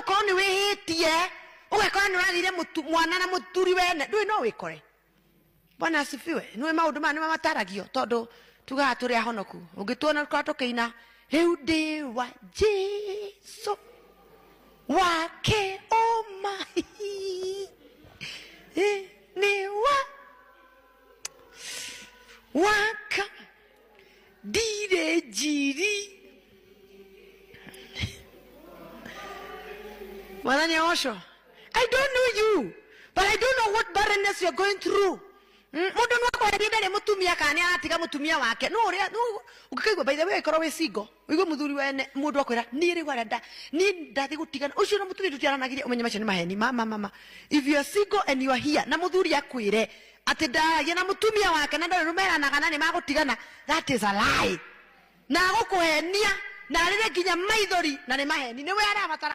Ũkorwo nĩ wĩhĩtie, ũgekora nĩ ũragĩire mwana na mũthuri wene, ndũĩ no wĩkore. Bwana asifiwe. Nĩwe maũndũ maya nĩmo mataragio, tondũ tugaga tũrĩ ahonoku. Ũngĩtuona tũkorwo tũkĩina rĩu ndĩ wa Jesu wake ũma nĩ wa waka ndirĩ njiri. Mwathani agocwo. I don't know you, but I don't know what barrenness you're going through. Mundu no akweherie ndarĩ mũtumia kana nĩ aratiga mũtumia wake. No ũrĩa no ũngĩkaigua, by the way, korwo wĩ single, ũigue mũthuri wene mũndũ akwĩra niĩ rĩu arenda niĩ ndathiĩ gũtigana ũcio na mũtumia tũtiaranagirie, ũmenye macio nĩ maheni. Ma ma ma ma. If you are single and you are here na mũthuri akwĩre atĩ ndaragia na mũtumia wake na ndarĩ rũmeranaga na nĩ magũtigana, that is a lie. Na agũkũhenia na arĩre nginya maithori na nĩ maheni. Nĩwe arabatara.